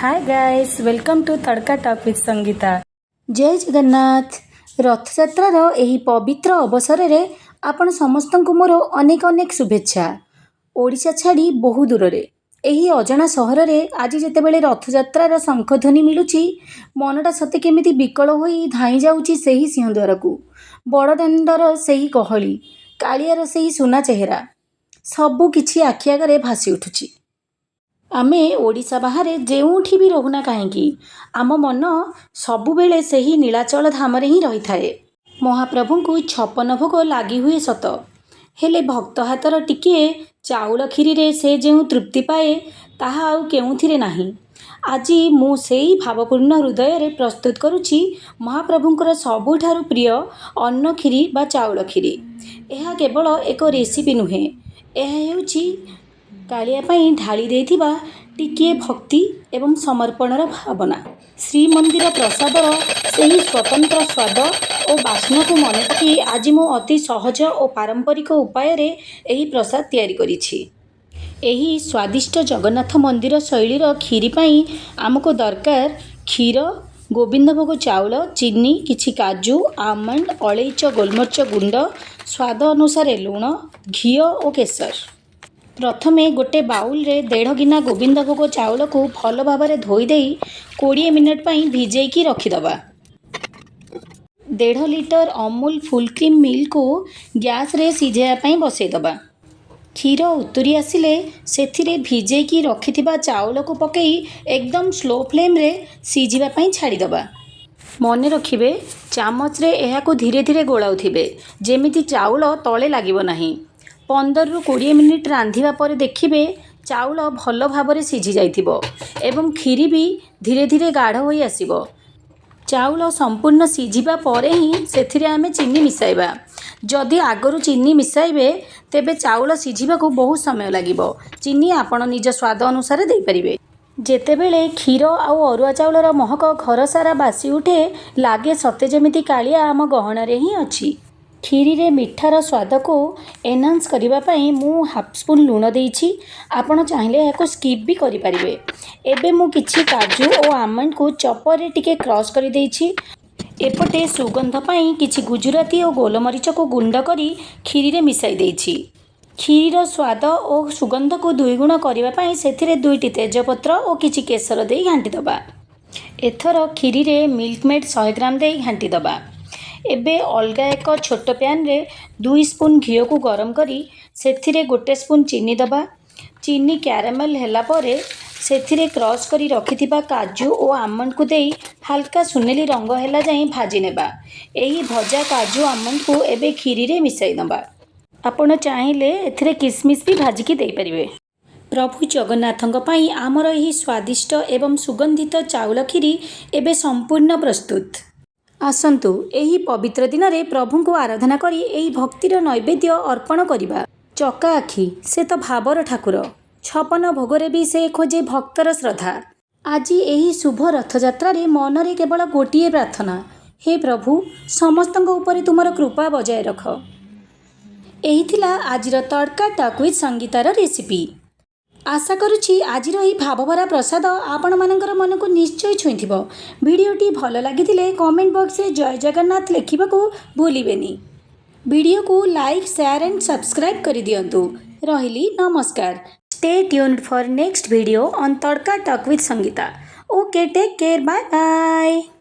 Hi guys, welcome to Tadka Talk with Sangeeta. ଜୟ ଜଗନ୍ନାଥ। ରଥଯାତ୍ରାର ଏହି ପବିତ୍ର ଅବସରରେ ଆପଣ ସମସ୍ତଙ୍କୁ ମୋର ଅନେକ ଅନେକ ଶୁଭେଚ୍ଛା। ଓଡ଼ିଶା ଛାଡ଼ି ବହୁ ଦୂରରେ ଏହି ଅଜଣା ସହରରେ ଆଜି ଯେତେବେଳେ ରଥଯାତ୍ରାର ଶଙ୍ଖଧ୍ୱନି ମିଳୁଛି, ମନଟା ସତେ କେମିତି ବିକଳ ହୋଇ ଧାଇଁ ଯାଉଛି ସେହି ସିଂହଦ୍ୱାରକୁ। ବଡ଼ଦାଣ୍ଡର ସେହି ଗହଳି, କାଳିଆର ସେହି ସୁନା ଚେହେରା, ସବୁ କିଛି ଆଖି ଆଗରେ ଭାସି ଉଠୁଛି। ଆମେ ଓଡ଼ିଶା ବାହାରେ ଯେଉଁଠି ବି ରହୁନା କାହିଁକି, ଆମ ମନ ସବୁବେଳେ ସେହି ନୀଳାଚଳ ଧାମରେ ହିଁ ରହିଥାଏ। ମହାପ୍ରଭୁଙ୍କୁ ଛପନ ଭୋଗ ଲାଗି ହୁଏ ସତ, ହେଲେ ଭକ୍ତ ହାତର ଟିକିଏ ଚାଉଳ କ୍ଷୀରିରେ ସେ ଯେଉଁ ତୃପ୍ତି ପାଏ, ତାହା ଆଉ କେଉଁଥିରେ ନାହିଁ। ଆଜି ମୁଁ ସେଇ ଭାବପୂର୍ଣ୍ଣ ହୃଦୟରେ ପ୍ରସ୍ତୁତ କରୁଛି ମହାପ୍ରଭୁଙ୍କର ସବୁଠାରୁ ପ୍ରିୟ ଅନ୍ନ କ୍ଷୀରି ବା ଚାଉଳ କ୍ଷୀରି। ଏହା କେବଳ ଏକ ରେସିପି ନୁହେଁ, ଏହା ହେଉଛି କାଳିଆ ପାଇଁ ଢାଳି ଦେଇଥିବା ଟିକିଏ ଭକ୍ତି ଏବଂ ସମର୍ପଣର ଭାବନା। ଶ୍ରୀମନ୍ଦିର ପ୍ରସାଦର ସେହି ସ୍ୱତନ୍ତ୍ର ସ୍ୱାଦ ଓ ବାସ୍ନାକୁ ମନେ ପକାଇ ଆଜି ମୁଁ ଅତି ସହଜ ଓ ପାରମ୍ପରିକ ଉପାୟରେ ଏହି ପ୍ରସାଦ ତିଆରି କରିଛି। ଏହି ସ୍ୱାଦିଷ୍ଟ ଜଗନ୍ନାଥ ମନ୍ଦିର ଶୈଳୀର କ୍ଷୀରି ପାଇଁ ଆମକୁ ଦରକାର କ୍ଷୀର, ଗୋବିନ୍ଦଭୋଗ ଚାଉଳ, ଚିନି, କିଛି କାଜୁ, ଆଲମଣ୍ଡ, ଅଳେଇଚ, ଗୋଲମରିଚ ଗୁଣ୍ଡ, ସ୍ୱାଦ ଅନୁସାରେ ଲୁଣ, ଘିଅ ଓ କେଶର। ପ୍ରଥମେ ଗୋଟେ ବାଉଲରେ 1.5 ଗିନା ଗୋବିନ୍ଦଭୋଗ ଚାଉଳକୁ ଭଲ ଭାବରେ ଧୋଇ ଦେଇ 20 ମିନିଟ୍ ପାଇଁ ଭିଜେଇକି ରଖିଦେବା। 1.5 ଲିଟର ଅମୁଲ ଫୁଲ୍ କ୍ରିମ୍ ମିଲ୍କକୁ ଗ୍ୟାସରେ ସିଝାଇବା ପାଇଁ ବସେଇଦେବା। କ୍ଷୀର ଉତୁରି ଆସିଲେ ସେଥିରେ ଭିଜେଇକି ରଖିଥିବା ଚାଉଳକୁ ପକାଇ ଏକଦମ ସ୍ଲୋ ଫ୍ଲେମ୍ରେ ସିଝିବା ପାଇଁ ଛାଡ଼ିଦେବା। ମନେ ରଖିବେ, ଚାମଚରେ ଏହାକୁ ଧୀରେ ଧୀରେ ଗୋଳାଉଥିବେ, ଯେମିତି ଚାଉଳ ତଳେ ଲାଗିବ ନାହିଁ। 15ରୁ 20 ମିନିଟ୍ ରାନ୍ଧିବା ପରେ ଦେଖିବେ ଚାଉଳ ଭଲ ଭାବରେ ସିଝି ଯାଇଥିବ ଏବଂ କ୍ଷୀରି ବି ଧୀରେ ଧୀରେ ଗାଢ଼ ହୋଇ ଆସିବ। ଚାଉଳ ସମ୍ପୂର୍ଣ୍ଣ ସିଝିବା ପରେ ହିଁ ସେଥିରେ ଆମେ ଚିନି ମିଶାଇବା। ଯଦି ଆଗରୁ ଚିନି ମିଶାଇବେ, ତେବେ ଚାଉଳ ସିଝିବାକୁ ବହୁତ ସମୟ ଲାଗିବ। ଚିନି ଆପଣ ନିଜ ସ୍ୱାଦ ଅନୁସାରେ ଦେଇପାରିବେ। ଯେତେବେଳେ କ୍ଷୀର ଆଉ ଅରୁଆ ଚାଉଳର ମହକ ଘର ସାରା ବାସି ଉଠେ, ଲାଗେ ସତେ ଯେମିତି କାଳିଆ ଆମ ଗହଣରେ ହିଁ ଅଛି। କ୍ଷୀରିରେ ମିଠାର ସ୍ୱାଦକୁ ଏନହାନ୍ସ କରିବା ପାଇଁ ମୁଁ ହାଫ୍ ସ୍ପୁନ୍ ଲୁଣ ଦେଇଛି। ଆପଣ ଚାହିଁଲେ ଏହାକୁ ସ୍କିପ୍ ବି କରିପାରିବେ। ଏବେ ମୁଁ କିଛି କାଜୁ ଓ ଆଲମଣ୍ଡକୁ ଚପରରେ ଟିକେ କ୍ରସ୍ କରିଦେଇଛି। ଏପଟେ ସୁଗନ୍ଧ ପାଇଁ କିଛି ଗୁଜୁରାତି ଓ ଗୋଲମରିଚକୁ ଗୁଣ୍ଡ କରି କ୍ଷୀରିରେ ମିଶାଇ ଦେଇଛି। କ୍ଷୀରିର ସ୍ୱାଦ ଓ ସୁଗନ୍ଧକୁ ଦୁଇଗୁଣ କରିବା ପାଇଁ ସେଥିରେ ଦୁଇଟି ତେଜପତ୍ର ଓ କିଛି କେଶର ଦେଇ ଘାଣ୍ଟି ଦେବା। ଏଥର କ୍ଷୀରିରେ ମିଲ୍କ ମେଡ଼୍ 100 ଗ୍ରାମ ଦେଇ ଘାଣ୍ଟି ଦେବା। ଏବେ ଅଲଗା ଏକ ଛୋଟ ପ୍ୟାନରେ 2 ସ୍ପୁନ୍ ଘିଅକୁ ଗରମ କରି ସେଥିରେ 1 ସ୍ପୁନ୍ ଚିନି ଦେବା। ଚିନି କ୍ୟାରାମେଲ୍ ହେଲା ପରେ ସେଥିରେ କ୍ରସ୍ କରି ରଖିଥିବା କାଜୁ ଓ ଆଲମଣ୍ଡକୁ ଦେଇ ହାଲକା ସୁନେଲି ରଙ୍ଗ ହେଲା ଯାଏଁ ଭାଜି ନେବା। ଏହି ଭଜା କାଜୁ ଆଲମଣ୍ଡକୁ ଏବେ କ୍ଷୀରିରେ ମିଶାଇ ଦେବା। ଆପଣ ଚାହିଁଲେ ଏଥିରେ କିସମିସ୍ ବି ଭାଜିକି ଦେଇପାରିବେ। ପ୍ରଭୁ ଜଗନ୍ନାଥଙ୍କ ପାଇଁ ଆମର ଏହି ସ୍ୱାଦିଷ୍ଟ ଏବଂ ସୁଗନ୍ଧିତ ଚାଉଳ କ୍ଷୀରି ଏବେ ସମ୍ପୂର୍ଣ୍ଣ ପ୍ରସ୍ତୁତ। ଆସନ୍ତୁ, ଏହି ପବିତ୍ର ଦିନରେ ପ୍ରଭୁଙ୍କୁ ଆରାଧନା କରି ଏହି ଭକ୍ତିର ନୈବେଦ୍ୟ ଅର୍ପଣ କରିବା। ଚକା ଆଖି, ସେ ତ ଭାବର ଠାକୁର। ଛପନ ଭୋଗରେ ବି ସେ ଖୋଜେ ଭକ୍ତର ଶ୍ରଦ୍ଧା। ଆଜି ଏହି ଶୁଭ ରଥଯାତ୍ରାରେ ମନରେ କେବଳ ଗୋଟିଏ ପ୍ରାର୍ଥନା, ହେ ପ୍ରଭୁ, ସମସ୍ତଙ୍କ ଉପରେ ତୁମର କୃପା ବଜାୟ ରଖ। ଏହି ଥିଲା ଆଜିର ତଡ଼କା ଟକ୍ ୱିଥ୍ ସଙ୍ଗୀତାର ରେସିପି। ଆଶା କରୁଛି ଆଜିର ଏହି ଭାବଭରା ପ୍ରସାଦ ଆପଣମାନଙ୍କର ମନକୁ ନିଶ୍ଚୟ ଛୁଇଁଥିବ। ଭିଡ଼ିଓଟି ଭଲ ଲାଗିଥିଲେ କମେଣ୍ଟ ବକ୍ସରେ ଜୟ ଜଗନ୍ନାଥ ଲେଖିବାକୁ ଭୁଲିବେନି। ଭିଡ଼ିଓକୁ ଲାଇକ୍, ସେୟାର ଆଣ୍ଡ ସବସ୍କ୍ରାଇବ୍ କରିଦିଅନ୍ତୁ। ରହିଲି, ନମସ୍କାର। Stay tuned for next video on Tadka Talk with Sangeeta. Okay, take care, bye bye.